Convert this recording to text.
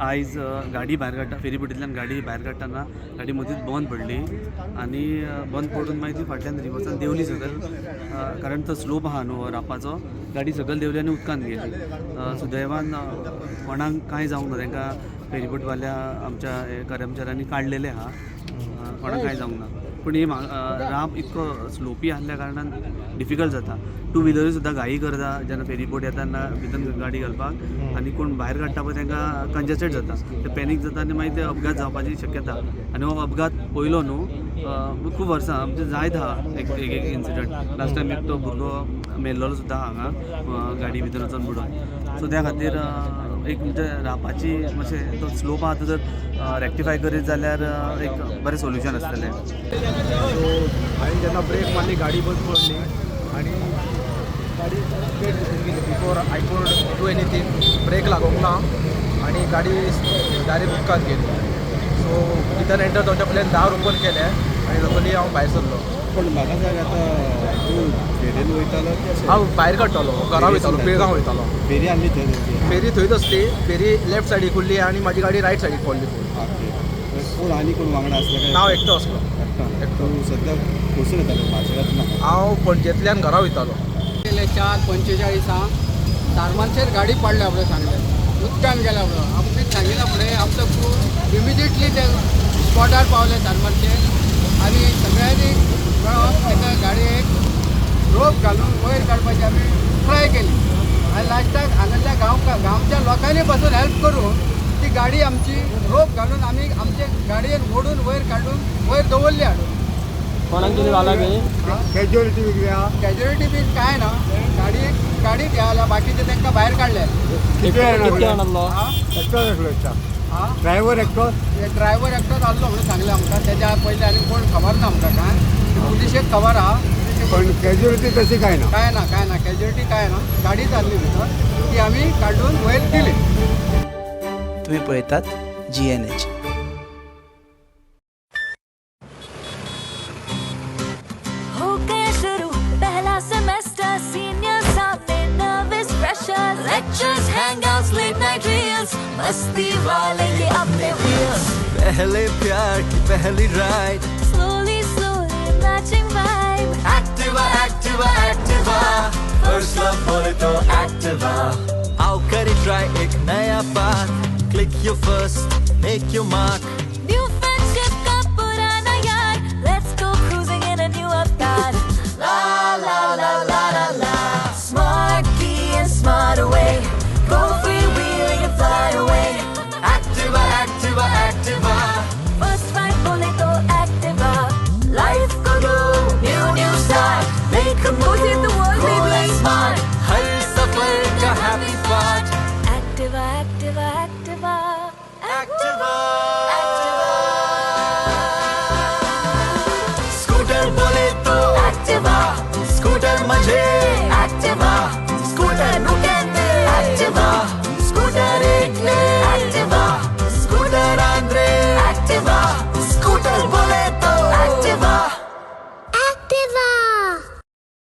आयज गाडी भायर काडटा, फेरीबोटींतल्यान गाडी भायर काडटना गाडी मदींच बंद पडली आनी बंद पडून मागीर ती फाटल्यान रिवर्सान देंवली सकयल, कारण तो स्लोप आहा न्हू रापाचो, गाडी सकयल देंवली आनी उदकांत गेली. सुदैवान कोणाक कांय जावंक ना. तांकां फेरीबोटवाल्या आमच्या कर्मचाऱ्यांनी काडलेले आहा, कोणाक कांय जावंक ना. पूण ही राप इतको स्लोपी आहल्या कारणान डिफिकल्ट जाता. टू व्हिलरूय सुद्दां घाई करता जेन्ना फेरीबोट येता तेन्ना भितर गाडी घालपाक, आनी कोण भायर काडटा पळय तांकां कंजेस्टेड जाता, ते पॅनीक जाता आनी मागीर ते अपघात जावपाची शक्यता. आनी हो अपघात पयलो न्हू, खूब वर्सां आमचे जायत आहा एक एक एक इन्सिडंट. लास्ट टायम एकटो भुरगो मेल्लेलो सुद्दां हांगा गाडी भितर वचोन बुडोन. सो त्या खातीर एक म्हणजे रापाची मातशें तो स्लोप आहा तो जर रेक्टिफाय करीत जाल्यार एक बरें सोल्युशन आसतलें. सो हांवें जेन्ना ब्रेक मारली, गाडी बंद पडली आनी गाडी स्ट्रेट भितर गेली. Before I could do anything, brake लागूंक ना आनी गाडी डायरेक्ट उदकांत गेली. सो भितर एंटर जावच्या पयलीं दार ओपन केलें आनी लकली हांव भायर सरलो. पण म्हाका सांग, आतां तूं फेरयेन वयतालो की अशें? हांव भायर काडटलो, घरा वयतालो, पिळगांव वयतालो. फेरी आहली थंय तेंची? फेरी थंयच आसली. फेरी लेफ्ट सायडीक उरली आनी म्हाजी गाडी रायट सायडीक पडली फूल. ओके, कोण आनी कोण वांगडा आसले काय? ना, हांव एकटो आसलो. एकटो. तूं सद्या खंयसून येतालो, माशेलांत ना? हांव पणजेंतल्यान घरा वयतालो. गेले 4:45 तारमानचेर गाडी पडल्या फुडें सांगलें उदकान गेल्या फुडें आमकां सांगिना फुडें आमचो क्रू इमिजिएटली ते स्पॉटार पावले तारमानचेर आनी सगळ्यांनी मेळोन ताका गाडयेक रोप घालून वयर काडपाची आमी ट्राय केली आनी लास्टाक हांगासरल्या गांवच्या लोकांनी पासून हेल्प करून ती गाडी आमची रोप घालून आमी आमचे गाडयेन ओडून वयर काडून वयर दवरली हाडून. कोणाक कितें जालां बी? कॅज्युअलिटी बी? कॅज्युअलिटी बी काय ना. गाडी गाडीत हे आल्या, बाकीचे तांकां भायर काडले. कितले कितके जाण आसलो? एकटोच आसलो? हा. ड्रायव्हर एकटोच? ड्रायव्हर एकटोच आहलो म्हणून सांगलें आमकां. तेज्या पयलीं आनी कोण खबर ना आमकां. काय पुलिशेक खबर आहा. पण कॅज्युअलिटी तशी काय ना? काय ना, काय ना, कॅज्युअलिटी काय ना. गाडीच आहली भितर, ती आमी काडून वयर दिली. तुम्ही पळयतात जीएनएच. हो गया शुरू पहला सेमेस्टर, सीनियर सामने nervous pressure, lectures, hangouts, late night reels, मस्ती वाले ये अपने व्हील्स. पहले प्यार की पहली ride. Slowly slowly matching vibe. Activa, Activa, Activa. First love बोले तो एक्टिवा. आओ करे ट्राई एक नया path. Click your first, make your mark. New friendship का पुराना यार, let's go cruising in a new avatar. La la la la la la. Smart key and smart away, go freewheeling and fly away. Activa, Activa, Activa. First ride बोले तो Activa. Life co do new new start. Make a move, the world, cool baby. and smart. हर सफर का happy part. Activa, Activa, Activa. Activa.